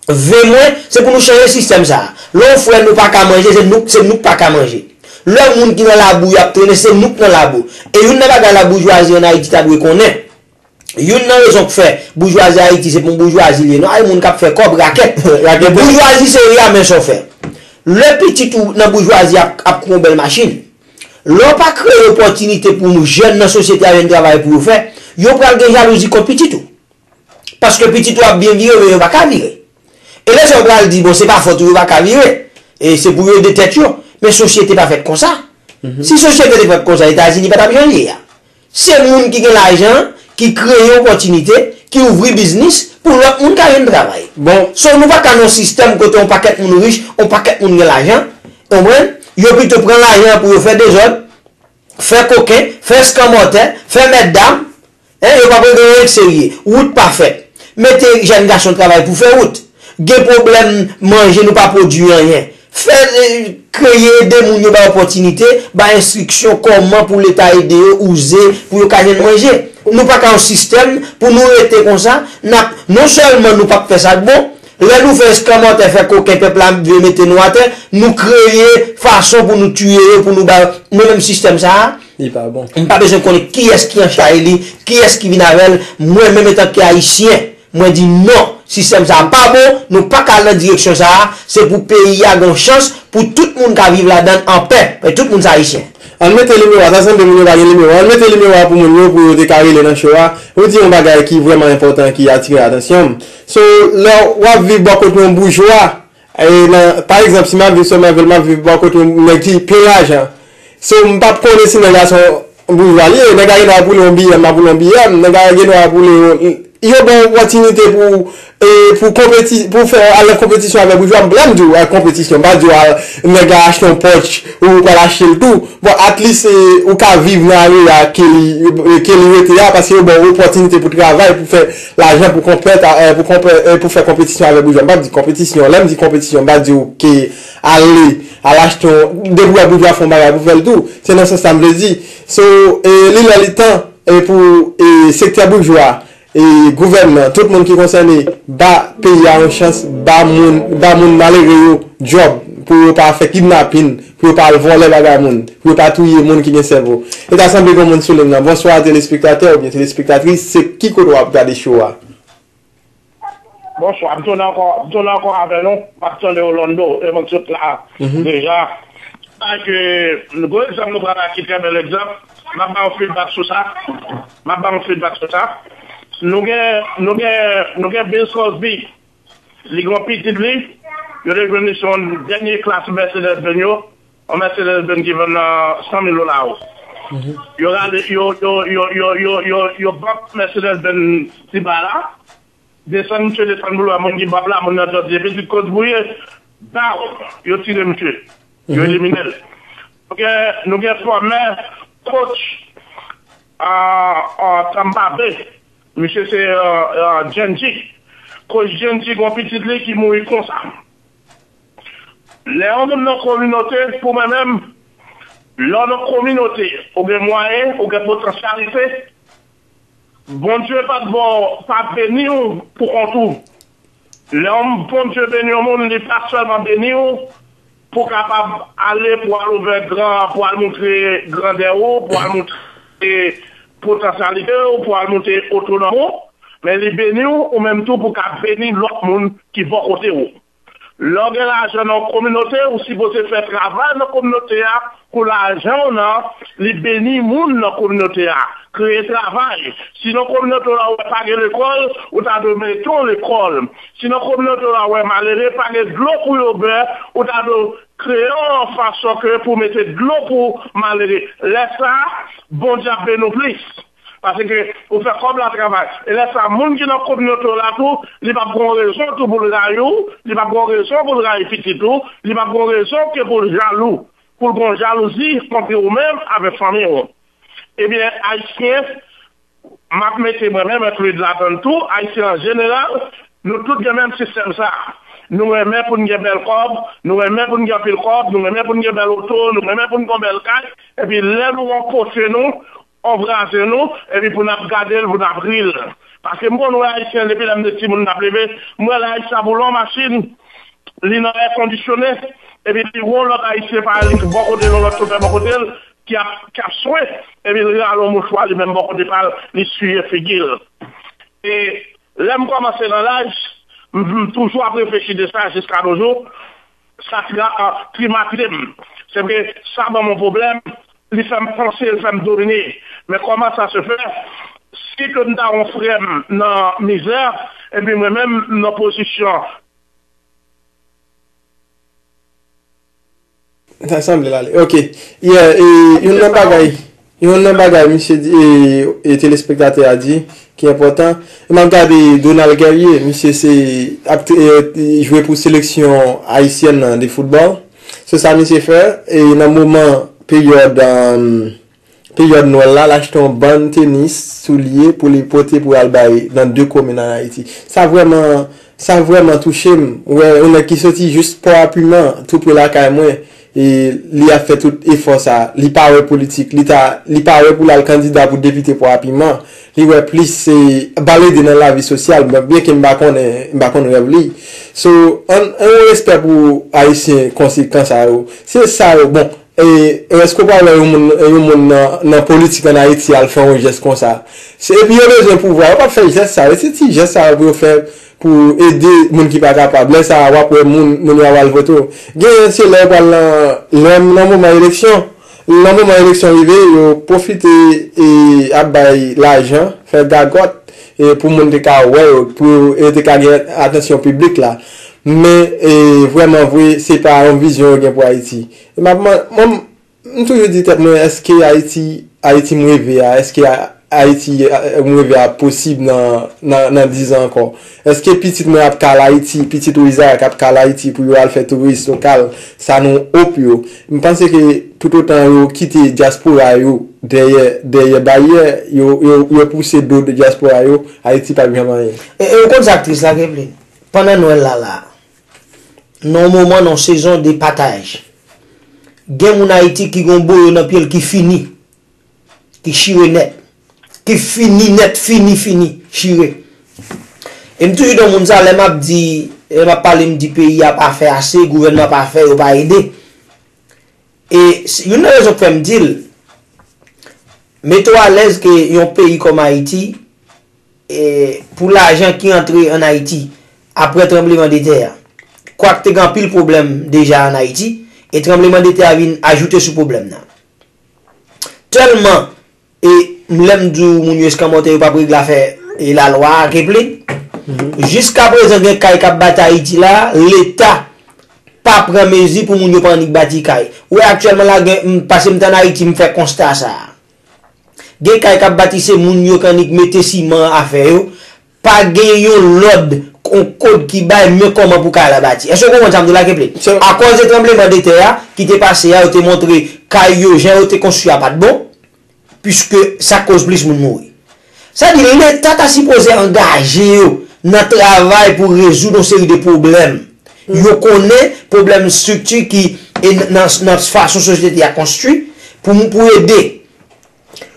Ve mwen, se pou nou chanje sistèm sa a. Lè yon frè nou pa ka manje, se nou, se nou k pa ka manje. Lè moun ki nan labou y ap trennen, se nou k nan labou. E youn nan bagay laboujwazi ann Ayiti ta dwe konnen, youn nan rezon k fè boujwazi Ayiti se pa yon boujwazi li ye non, ay moun k ap fè kòb, rakèt. Rakèt. Boujwazi se ri a men sa w fè. Lè pitit ou nan boujwazi ap, ap kouri yon bèl machin, lè w pa kreye opòtinite pou jèn nan sosyete a jwenn travay pou yo fè, yo pral gen jalouzi kont pitit ou. Paske pitit ou ap byen vire, men yo pa ka vire. E lè sa yo pral di, bon, se pa fòt ou, yo pa ka vire. E se pou yo ede tèt yo. Men sosyete pa fèt konsa. Si sosyete te fèt konsa, Etazini pa t ap jan l ye a. Se moun ki gen lajan, ki kreye opòtinite, ki ouvri biznis pou lòt moun ka jwenn travay. Bon. So, nou pa ka nan yon sistèm kote yon pakèt moun rich, yon pakèt moun gen lajan, konprann? Yo pito pran lajan pou yo fè dezòd, fè koken, fè eskanmòtè, fè mètdam, en, yo pa pran gen anyen k serye. Wout pa fèt. Mete jèn gason travay pou fè wout. Gen pwoblèm manje, nou pa pwodui anyen. Fè, eh, kreye, ede moun yo, bay opòtinite, bay enstriksyon kòman pou Leta ede yo, ouze, pou yo ka jwenn manje. Nou pa ka yon sistèm pou nou rete konsa, n ap, non sèlman nou p ap fè sa k bon, lè nou fè eskanmòtè, fè koken, pèp la vle mete nou atè, nou kreye fason pou nou tiye yo, pou nou ba yo. Mwen menm sistèm sa a, li pa bon. M pa bezwen konnen kiyès ki an chaj li, kiyès ki vin avè l. Mwen menm, antanke Ayisyen, mwen di non, sistèm sa a pa bon, nou pa ka al nan direksyon sa a, se pou peyi a gen yon chans, pou tout moun ka viv ladan l anpè, men tout moun se Ayisyen. Ann mete nimewo a, sa sanble moun yo pa gen nimewo. Ann mete nimewo a pou moun yo, pou yo te ka rele nan show a. Ou di yon bagay ki vrèman enpòtan, ki atire atansyon m. So, lè w ap viv bò kote yon boujwa, e nan, pa egzanp, si m ap viv Somerville, m ap viv bò kote yon nèg ki plen lajan. So, m p ap konnen si nèg la se yon boujwa li ye. Nèg la gendwa ap woule yon B M, m ap woule yon B M. Nèg la gendwa ap woule yon, yo ba w opòtinite pou, e, pou konpeti-, pou fè, al nan konpetisyon avèk boujwa. Lè m di w al konpetisyon, m pa di w al, nèg la achte yon Porsche, ou pral achte l tou. Bon, at least, e, ou ka viv nan area ke li, e, ke li rete a, paske yo ba w opòtinite pou travay, pou fè lajan, pou konpèt, e, pou konpè-, e, pou fè konpetisyon avèk boujwa. M p ap di konpetisyon. Lè m di konpetisyon, m pa di w ke ale, al achte yon, depi w wè boujwa fè yon bagay pou fè l tou. Se nan sans sa m vle di. So, e, li lè li tan, e, pou, e, sektè boujwa, e, gouvènman, tout moun ki konsène, ba peyi a yon chans, ba moun, ba moun malere yo djòb, pou yo pa fè kidnapin, pou yo pa al vòlè bagay moun, pou yo pa touye moun ki gen sèvo. E ta sanble gen moun sou liy nan. Bonswa, telespektatè oubyen telespektatris, se ki kote w ap gade show a? Bonswa, m tounen ankò, m tounen ankò avè nou. M ap tande Orlando, e mwen sot la deja. Sa ke, gwo egzanp nou pran la ki trè bèl egzanp. M ap ba yon feedback sou sa. M ap ba yon feedback sou sa. Nou gen, nou gen, nou gen Bill Cosby. Li gen yon pitit li. Yo te jwenn li sou yon dènye klas Mercedes Benz yo. Yon Mercedes Benz ki vann nan san mil dola yo. Yo rale, yo, yo, yo, yo, yo, yo, yo bòk Mercedes Benz ti ba la. Desann, misye desann boulva, moun ki bòk la, moun nan sòti. Epi di kote pou ye, baw, yo tire misye. Yo elimine l. Nou gen, nou gen fòmè coach a, a Tampa Bay. Misye se uh, uh, Genji. Coach Genji gen yon pitit li ki mouri konsa. Lè yon moun nan kominote, pou mwen menm, lè w nan kominote, ou gen mwayen, ou gen potansyalite, Bondye pa t ba w, pa beni w pou kont ou. Lè yon Bondye beni yon moun, li pa sèlman beni w pou w kapab ale, pou w al ouvè gran, pou w al montre grandè ou, pou w al montre potansyalite ou, pou w al montre otonòm ou, men li beni w ou menm tou pou w ka beni lòt moun ki bò kote w. Lè w gen lajan nan yon kominote, ou sipoze fè travay nan kominote a pou lajan w nan, li beni moun nan kominote a. Kreye travay. Si nan kominote w la w wè pa gen lekòl, ou ta dwe mete yon lekòl. Si nan kominote w la w wè malere pa gen dlo pou yo bwè, ou ta dwe kreye yon fason ke pou mete dlo pou malere. Lè sa a, Bondye ap beni w plis. Paske ou fè kòb la travay. E lè sa, moun ki nan kominote w la tou, li p ap gen rezon tou pou l rayi w, li p ap gen rezon pou l rayi pitit ou, li p ap gen rezon ke pou l jalou, pou l gen jalouzi kont ou menm avèk fanmi w. Ebyen, Ayisyen, m ap mete mwen menm enkli ladan l tou, Ayisyen an jeneral, nou tout gen menm sistèm sa. Nou renmen pou n gen bèl kòb, nou renmen pou n gen anpil kòb, nou renmen pou n gen bèl oto, nou renmen pou n gen bèl kay, epi lè nou rankontre nou, anbrase nou, epi pou n ap gade l, pou n ap ri l. Paske m konn wè Ayisyen, depi lè m te timoun n ap leve, m wè l Ayisyen ap woule yon machin, li nan èkondisyone, epi li wè yon lòt Ayisyen parèy li bò kote l, yon lòt chofè bò kote l, ki ap, ki ap swe, epi l rale yon mouchwa li menm bò kote pa l, li siye figi l. E lè m kòmanse nan laj, m, m toujou ap reflechi de sa jiska nos jours, sa tra, a, trimate m. Se vre, sa ban m yon pwoblèm, li fè m panse, li fè m domine. Men comment ça se fait, si ke m ta wè yon frè m nan mizè, epi mwen menm m nan pozisyon. Sa sanble l ale. Ok. Yeah, e, youn nan bagay, youn nan bagay misye di, e, e telespektatè a di, ki enpòtan. E m ap gade Donald Guerrier, misye se ap e, jwe pou seleksyon ayisyèn nan de foutbòl. Se sa misye fè, e nan moman peryòd, um, peryòd Nwèl la, l achte yon bann tenis, soulye pou li pote pou al bay nan de komin ann Ayiti. Sa vrèman, sa vrèman touche m. Wè yon nèg ki soti jis Pò a Piman, tou pre lakay mwen, e li ap fè tout efò sa. Li pa wè politik, li ta, li pa wè pou l al kandida pou depite Pò a Piman. Li wè plis se ba l ede nan lavi sosyal, byenke m pa konnen, m pa konn rèv li. So, ann, ann yon respè pou Ayisyen konsekan sa yo. Se sa yo, bon, E, èske w pral wè yon moun, yon moun nan, nan politik ann Ayiti al fè yon jès konsa? Se, epi yo bezwen pouvwa, yo p ap fè jès sa yo. Se ti jès sa yo pou yo fè pou ede moun ki pa kapab. Lè sa a, w ap wè moun, moun yo ap al vote w. Genyen se lè yo pral nan, lè nan moman eleksyon. Nan moman eleksyon rive, yo pwofite e ap bay lajan, fè gagòt, e pou moun te ka wè yo, pou yo te ka gen atansyon piblik la. Men, e, vrèman vre, se pa yon vizyon yo gen pou Ayiti. E m ap man, mwen, m toujou di tèt mwen, èske Ayiti, Ayiti m reve a, èske Ayiti m reve a posib nan, nan, nan diz an ankò? Èske pitit mwen ap ka al Ayiti, pitit ou Isaac ap ka al Ayiti pou yo al fè touris lokal, sa nou op yo? M panse ke toutotan yo kite dyaspora yo dèyè, dèyè baryè, yo, yo, yo pouse do dyaspora yo, Ayiti p ap janm anyen. E, e ou konn sa k tris la, Kevlin? Pandan Nwèl la la, nan yon moman, nan yon sezon de pataj, gen moun Ayiti ki gen yon boyo nan pye l ki fini, ki chire nèt, ki fini nèt, fini, fini, chire. E m toujou di yon moun sa, lè m ap di, lè m ap pale, m di peyi a pa fè ase, gouvènman pa fè, yo pa ede. E youn nan rezon k fè m di l, mete w alèz ke yon peyi kòm Ayiti, e, pou lajan ki antre ann Ayiti apre tranblemanntè a, kwak te gen anpil pwoblèm deja ann Ayiti, e tranblemanntè a vin ajoute sou pwoblèm nan. Tèlman, e, lè m di w moun yo eskanmòtè, yo p ap regle afè, e, lalwa a, Kevlin, jiskaprezan gen kay k ap bati Ayiti la, Leta pa pran mezi pou moun yo pa annik bati kay. Ou wè aktyèlman la, gen, m, paske m te ann Ayiti, m fè konsta sa a. Gen kay k ap bati, se moun yo k annik mete siman an, afè yo. Pa gen yon lòd, yon kòd ki bay men kòman pou kay la bati. Èske w konprann sa m di w la, Keplin? Akòz de tranblemanntè a ki te pase a, yo te montre kay yo, jan yo te konstwi a pa t bon, piske sa koz plis moun mouri. Sa di Leta ta sipoze angaje yo nan travay pou rezoud yon seri de pwoblèm. Yo konnen pwoblèm estrikti ki e nan, nan fason sosyete a konstwi pou, pou ede.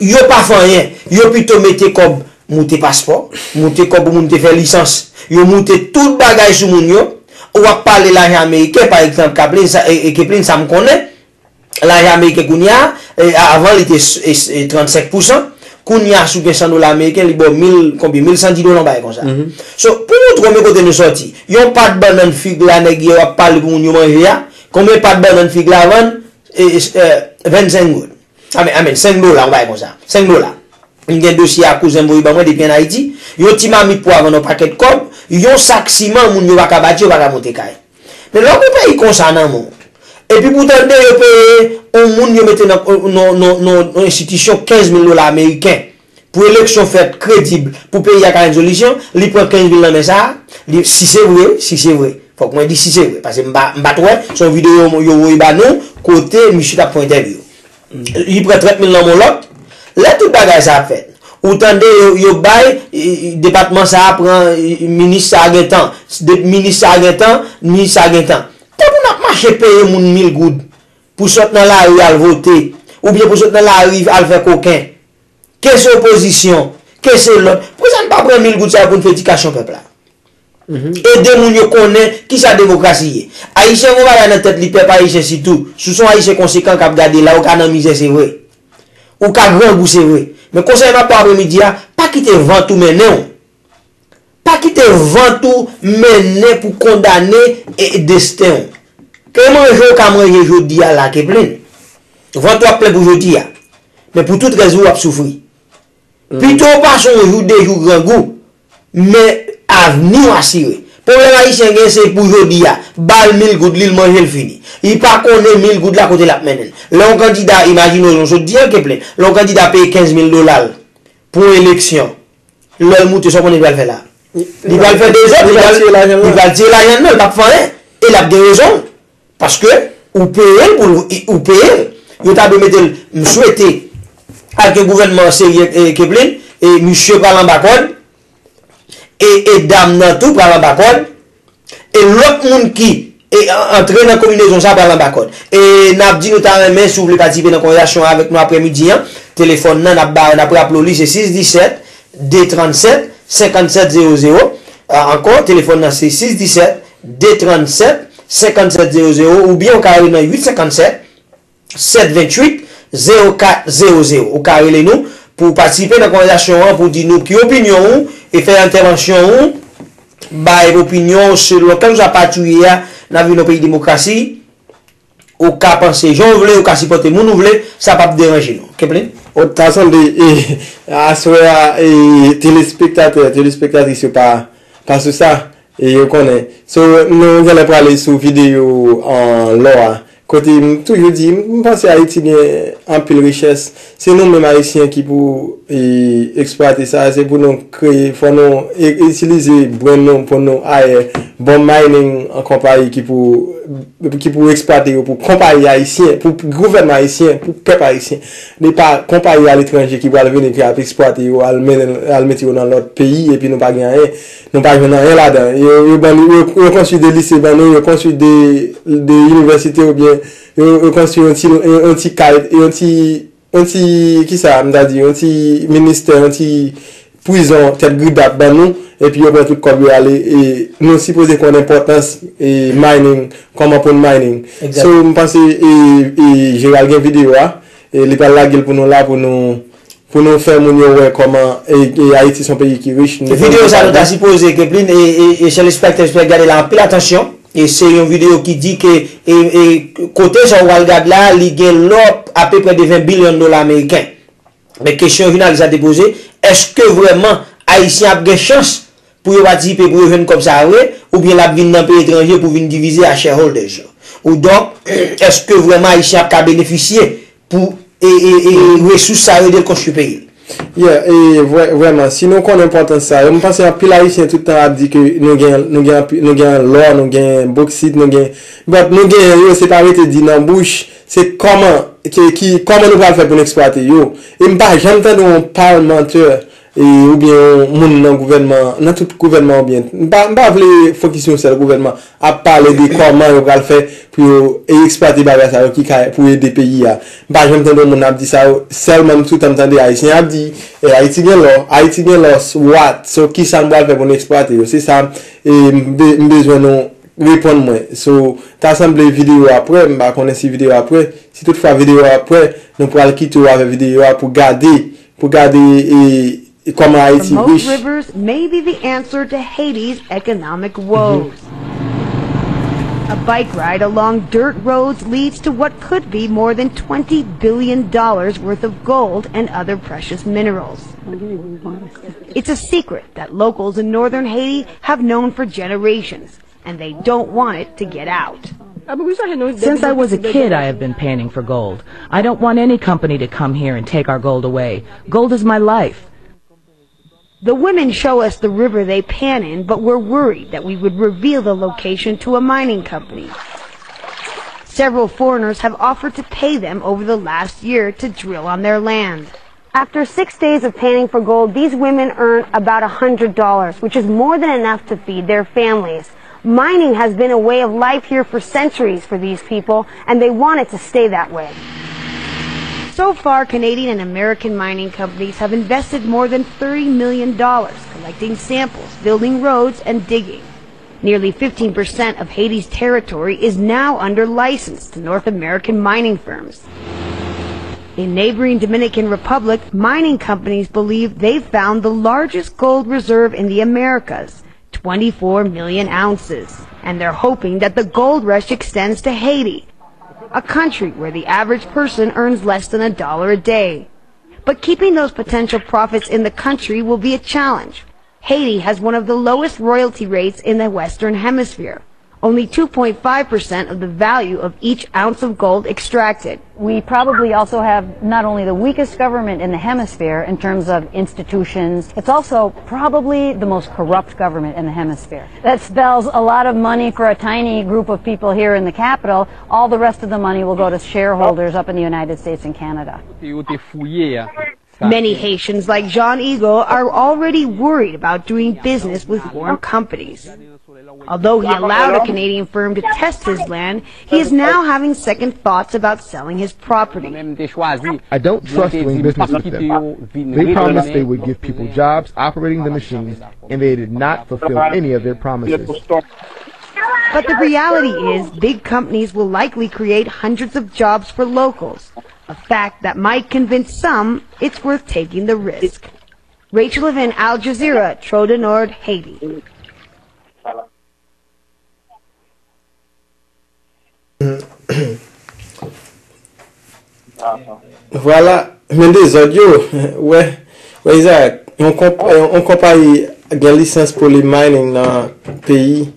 Yo pa fè anyen. Yo pito mete kòb, moute paspò, moute kòb pou moun te fè lisans. Yo moute tout bagay sou moun yo. Ou ap pale lajan ameriken, pa egzanp, Kaplin, sa, e, e Keplin, sa m konnen. Lajan ameriken kounye a, e, avan li te s- e, s- e, trannsenk pousan. Kounye a, si w gen san dola ameriken, li ba w mil, konbyen, mil san di dola, yon bagay konsa. So, pou moutre w men kote nou sòti, yon pat bannann fig la, nèg yo ap pale pou moun yo manje a, konbyen pat bannann fig la vann? E, e, e, vennsenk goud. Amèn, amèn, senk dola, yon bagay konsa. Senk dola. M gen dosye a kouzen m voye ban mwen depi ann Ayiti. Yon ti mamit pwa vann yon pakèt kòb, yon sak siman, moun yo pa ka bati, yo pa ka monte kay. Men lè w gen yon peyi konsa nan men w, epi pou tande yo peye yon moun yo mete nan, nan, nan, nan, nan enstitisyon kenz mil dola ameriken pou eleksyon fèt kredib, pou peyi a ka jwenn solisyon, li pran kenz mil nan men sa a, li, si se vre, si se vre, fòk mwen di si se vre, paske m pa, m pa t wè, se yon videyo yo voye ba nou, kote misye t ap fè yon entèvyou. Li pran trant mil nan men lòt. Lè tout bagay sa ap fèt, ou tande yo, yo bay, e, e, depatman sa a pran, e, minis sa a gen tan, de, minis sa a gen tan, minis sa a gen tan. Tankou n ap mache peye moun mil goud pou sot nan lari al vote, oubyen pou sot nan lari al fè koken. Ke se opozisyon, ke se lòt. Poukisa n pa pran mil goud sa yo pou n fè edikasyon pèp la? Ede moun yo konnen kisa demokrasi ye. Ayisyen gen yon bagay nan tèt li, pèp ayisyen sitou. Si w se yon Ayisyen konsekan k ap gade la, ou ka nan mizè, se vre. Ou ka grangou, se vre. Men konsèy m ap ba w apremidi a, pa kite vant ou mennen w. Pa kite vant ou mennen pou kondane, e, desten w. Ke manje w ka manje jodi a la, Keplin. Vant ou ap plen pou jodi a. Men pou tout rès vi w, w ap soufri. Pito w pase yon jou, de jou grangou, men avni w asire. Pwoblèm Ayisyen gen, se pou jodi a. Ba l mil goud li, l manje, l fini. Li pa konnen mil goud la kote l ap mennen l. Lè yon kandida, imajine w, jan w sot di an, Keplin, lè yon kandida peye kenz mil dola l pou yon eleksyon, lè l moute, sa w konnen li pral fè la? Li pral fè dezòd, li pral, li pral tiye lajan l, li pral tiye lajan l, non, li p ap fè anyen. E l ap gen rezon l. Paske ou peye l pou l, ou peye l. Yo ta dwe mete l, m swete, ak yon gouvènman serye, e, Keplin, e misye pral anba kòd, e, e dam nan tou pral anba kòd, e lòt moun ki, e, an- antre nan konbinezon sa pral anba kòd. E n ap di nou ta renmen, si w vle patisipe nan konvèsasyon avèk nou aprèmidi an, telefòn nan, n ap ba, n ap raple w li, se sis disèt, de trannsèt, senkannsèt zewo zewo. A, ankò, telefòn nan se sis disèt, de trannsèt, senkannsèt zewo zewo, oubyen ou ka rele nan uit senkannsèt, sèt ventuit, zewo kat zewo zewo. Ou ka rele nou pou w patisipe nan konvèsasyon an, pou w di nou ki opinyon ou, e fè entèvansyon ou, bay opinyon ou selon kèlkeswa pati w ye a, n ap viv nan yon peyi demokrasi, ou ka panse jan w vle, ou ka sipòte moun ou vle, sa p ap deranje nou. Keplin? Ou ta sonde, e, aswè a, e, telespektatè, telespektatris yo pa, pa sou sa, e yo konnen. So, nou genlè prale sou videyo an lò a. Kote m toujou di, m panse Ayiti gen anpil richès. Se nou menm Ayisyen ki pou, e, eksplwate sa. Se pou nou kreye, fò nou, e, itilize brenn nou pou nou ayè. Bon mining an konpayi ki pou, ki pou eksplwate yo pou konpayi ayisyen, pou gouvènman ayisyen, pou pèp ayisyen. Li pa konpayi aletranje ki pral vini, ki ap eksplwate yo, al mennen, al mete yo nan lòt peyi, epi nou pa gen anyen. Nou pa jwenn anyen ladan. Yo, yo ban nou, yo, yo konstwi de lise ban nou, yo konstwi de, de inivèsite oubyen yo, yo konstwi yon ti, yon ti kay, yon ti, yon ti, kisa m ta di, yon ti ministè, yon ti prizon tèt gridap ban nou, epi yo pran tout kòb yo ale, e nou sipoze konn enpòtans, e mining, kòman pou n mining. Egzak. So, m panse, e, e Gerald gen videyo a, e li pral lage l pou nou la, pou nou, pou nou fè moun yo wè kòman, e, e Ayiti se yon peyi ki rich. Videyo sa nou ta sipoze, Keplin, e, e, e chè lespektatè, gade la anpil atansyon. E se yon videyo ki di ke, e, e, kote sa w pral gad la, li gen lò apeprè de ven bilyon dola ameriken. Men kesyon jounalis la te poze, èske vrèman Ayisyen ap gen chans pou yo patisipe, pou yo jwenn kòb sa a vre, oubyen l ap vin nan peyi etranje pou vin divize a shareholders yo? Ou donk, èske vrèman Ayisyen ap ka benefisye pou, e, e, e, resous sa yo ede l konstwi peyi l? Yeah, e vrè, vrèman, si nou konnen enpòtans sa yo, m panse anpil Ayisyen tout tan ap di ke nou gen, nou gen, anpi- nou gen lò, nou gen boksit, nou gen, but nou gen yo, se pa rete di nan bouch, se kòman, ki, ki, kòman nou pral fè pou nou eksplwate yo. E m pa janm tande yon palmantè, e, oubyen yon moun nan gouvènman, nan tout gouvènman oubyen, m pa, m pa vle fokis yon sèl gouvènman, ap pale de kòman yo pral fè pou yo e eksplwate bagay sa yo ki ka pou ede peyi a. M pa janm tande yon moun ap di sa yo, sèlman m toutan m tande Ayisyen ap di, e, Ayiti gen lò, Ayiti gen lò, what? So, kisa n pral fè pou n eksplwate yo? Se sa, e, m be- m bezwen nou reponn mwen. So, ta sanble videyo a prè, m pa konnen si videyo a prè. Si toutfwa videyo a prè, nou pral kite w avè videyo a pou gade, pou gade, e, e kòman Ayiti rich. Remote rivers may be the answer to Haiti's economic woes. A bike ride along dirt roads leads to what could be more than twenty billion dollars worth of gold and other precious minerals. It's a secret that locals in northern Haiti have known for generations, and they don't want it to get out. Since I was a kid, I have been panning for gold. I don't want any company to come here and take our gold away. Gold is my life. The women show us the river they pan in, but we're worried that we would reveal the location to a mining company. Several foreigners have offered to pay them over the last year to drill on their land. After six days of panning for gold, these women earn about a hundred dollars, which is more than enough to feed their families. Mining has been a way of life here for centuries for these people, and they want it to stay that way. So far, Canadian and American mining companies have invested more than thirty million dollars collecting samples, building roads, and digging. Nearly fifteen percent of Haiti's territory is now under license to North American mining firms. In neighboring Dominican Republic, mining companies believe they've found the largest gold reserve in the Americas, twenty-four million ounces, and they're hoping that the gold rush extends to Haiti, a country where the average person earns less than a dollar a day. But keeping those potential profits in the country will be a challenge. Haiti has one of the lowest royalty rates in the Western Hemisphere, only two point five percent of the value of each ounce of gold extracted. We probably also have not only the weakest government in the hemisphere in terms of institutions, it's also probably the most corrupt government in the hemisphere. That spells a lot of money for a tiny group of people here in the capital. All the rest of the money will go to shareholders up in the United States and Canada. Many Haitians, like Jean Eagle, are already worried about doing business with foreign companies. Although he allowed a Canadian firm to test his land, he is now having second thoughts about selling his property. I don't trust doing business with them. They promised they would give people jobs operating the machines, and they did not fulfill any of their promises. But the reality is, big companies will likely create hundreds of jobs for locals, a fact that might convince some it's worth taking the risk. Rachel Levin, Al Jazeera, Trou du Nord, Haiti. Vwala, men dezòd yo, wè, wè Isaac, yon konp, yon konpayi gen lisans pou li mining nan peyi,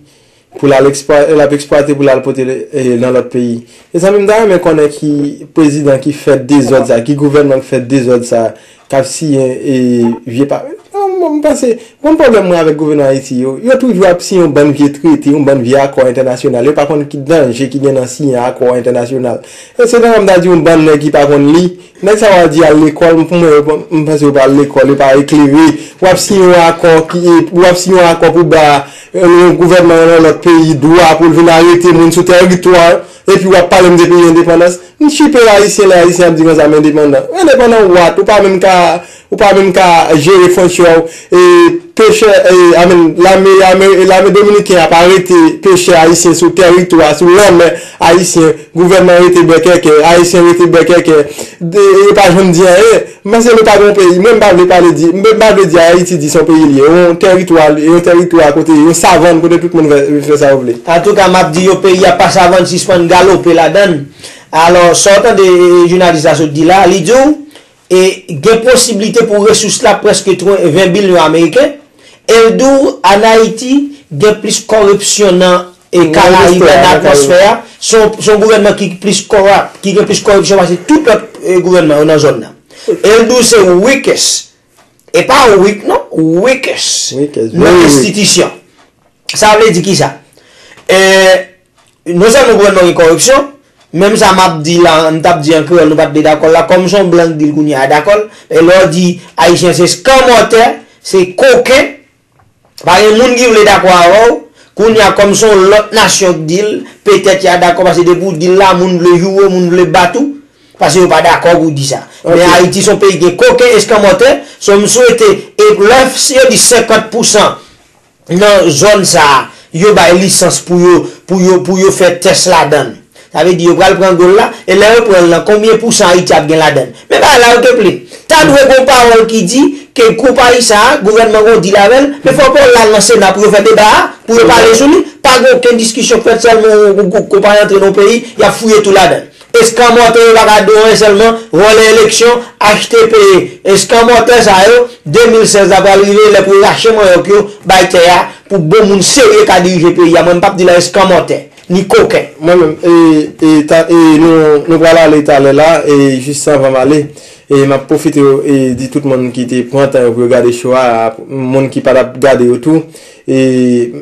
pou l al eksplwa, l ap eksplwate pou l al pote nan lòt peyi. Mezanmi, m ta renmen konnen ki prezidan ki fè dezòd sa, ki gouvènman ki fè dezòd sa, k ap siyen vye pa, m panse, bon pwoblèm mwen avèk gouvènman Ayiti yo, yo toujou ap siyen yon bann vye trete, yon bann vye akò entènasyonal, yo pa konn ki danje ki gen nan siyen akò entènasyonal. E se nan m ta di yon bann nèg ki pa konn li, nèg sa yo a di al lekòl, pou mwen m panse yo pa al lekòl, yo pa eklere. W ap siyen yon akò ki, w ap siyen yon akò pou ba yon gouvènman nan lòt peyi dwa pou l vin arete moun sou tèritwa, epi w ap pale m de peyi endepandans. M chipe ayisyen lè ayisyen ap di konsa m endepandan. Endepandan what? Ou pa menm ka, ou pa menm ka jere fwontyè w. E pechè, e, I mean, lame, lame, lame dominiken ap arete pechè ayisyen sou tèritwa, sou lanmè ayisyen. Gouvènman rete bèkèkè, ayisyen rete bèkèkè. E yo pa janm di anyen. M panse nou pa gen yon peyi. Mwen m pa vle pale di, m pa vle di Ayiti di se yon peyi li ye. Yon tèritwa, yon tèritwa kote, yon savann kote tout moun fè, fè sa yo vle. Antouka, m ap di yo, peyi a pa savann, sispann galope ladan l. Alò, sa w tande jounalis la sot di la, li di w, e, gen posiblite pou resous la prèske ven bilyon ameriken, e l di w, ann Ayiti, gen plis kòripsyon nan, e, Karayib la, nan atmosfè a, se yon, se yon gouvènman ki plis kòrap, ki gen plis kòripsyon pase tout lòt, e, gouvènman yo nan zòn nan. E l di w se weakest E pa weak non, weakest. Weakest, nan very weak. Enstitisyon. Sa vle di kisa? E, non sèlman gouvènman gen kòripsyon, menm sa m ap di la, m t ap di an kreyòl, nou pa t vle dakò l la, kòm se yon blan k di l kounye a, dakò l. E lè w di Ayisyen se eskanmòtè, se koken, pa gen moun ki vle dakò avè w. Kounye a, kòm se yon lòt nasyon k di l, petèt y a dakò, paske depi w di l la, moun vle joure w, moun vle bat ou, paske yo pa dakò pou w di sa. Men Ayiti se yon peyi ki gen koken, eskanmòtè, so m swete, e lè yo di senkant pousan nan zòn sa a, yo bay lisans pou yo, pou yo, pou yo fè tès ladan l. Sa vle di yo pral pran gòl la, e lè yo pran l lan, konbyen pousan Ayiti ap gen ladan l? Men bagay la yo te plen. Ta dwe gen yon pawòl ki di ke konpayi sa a, gouvènman gen yon dil avè l, men fò pawòl la al nan Sena pou yo fè deba a, pou yo pale sou li. Pa gen okenn diskisyon k fèt, sèlman yon, yon, yon konpayi antre nan yon peyi, y ap fouye tou ladan l. Eskanmòtè yo pa ka do anyen, sèlman vòlè eleksyon, achte peye. Eskanmòtè sa yo, de mil sèz la pral rive, lè pou yo rache manyòk yo, bay tè a, pou bon moun serye ka dirije peyi a. Mwen, m p ap di lè eskanmòtè, ni koken. Mwen menm, e, e, ta, e nou, nou pral ale talè la, e jis anvan m ale, e m ap pwofite, e, di tout moun ki te pran tan yo pou yo gade show a, moun ki pa t ap gade yo tou, e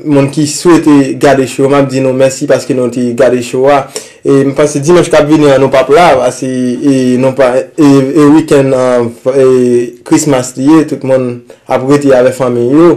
moun ki swete gade show, m ap di nou mèsi paske nou te gade show a. E m panse dimanch k ap vini an, nou p ap la, paske, e, nou pa, e, e weekend, e, Christmas li ye, tout moun ap rete avè fanmi yo.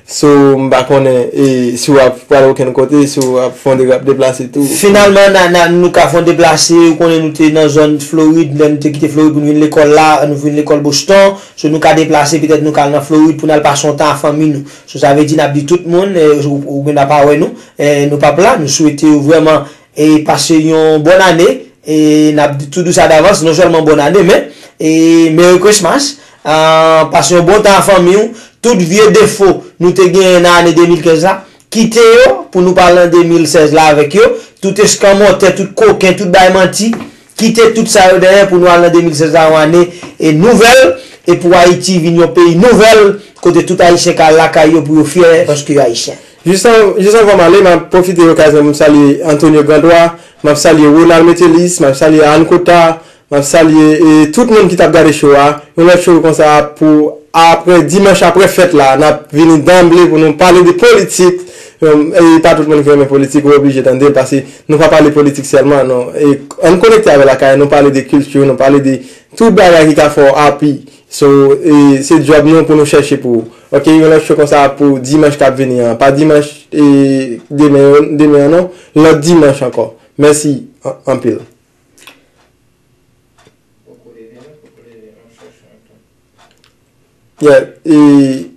So, m pa konnen, e, si w ap pral okenn kote, si w ap fè yon de-, deplase tou. Finalman, na, na, nou ka fè yon deplase, ou konnen nou te nan zòn Florid, lè nou te kite Florid pou nou vin lekòl la, nou vin lekòl Boston. So, nou ka deplase, petèt nou ka al nan Florid pou n al pase yon tan ak fanmi nou. So, sa vle di n ap di tout moun, e, ou, ou gen pa wè nou, e, nou p ap la, nou swete yo vrèman, e, pase yon bòn ane, e, n ap di tou di sa davans, non sèlman bòn ane, men, e, Merry Christmas, a, pase yon bon tan ak fanmi w, tout vye defo nou te genyen nan ane de mil kenz la, kite yo pou nou pale an de mil sèz la avèk yo, tout eskanmòtè, tout koken, tout bay manti, kite tout sa yo dèyè pou nou al nan de mil sèz la, yon ane, e, nouvèl, e pou Ayiti vin yon peyi nouvèl, kote tout Ayisyen ka al lakay yo pou yo fyè paske yo Ayisyen. Jis an-, jis anvan m ale, m ap pwofite okazyon pou m salye Antonio Grandwa, m ap salye Ronald Metellus, m ap salye Ann Kota, m ap salye, e, tout moun ki t ap gade show a. Yon lòt show konsa pou apre, dimanch apre fèt la, n ap vini danble pou nou pale de politik. E pa tout moun ki renmen politik, ou oblije tande l, paske nou pa pale politik sèlman, non. E ann konekte avè Lakay, nou pale de kilti, nou pale de tout bagay ki ka fè w happy. So, e, se djòb nou pou nou chèche pou ou. Ok, yon lòt show konsa pou dimanch k ap vini an. Pa dimanch, e, demen, demen an non. Lòt dimanch ankò. Mèsi an-, anpil. Yeah, e,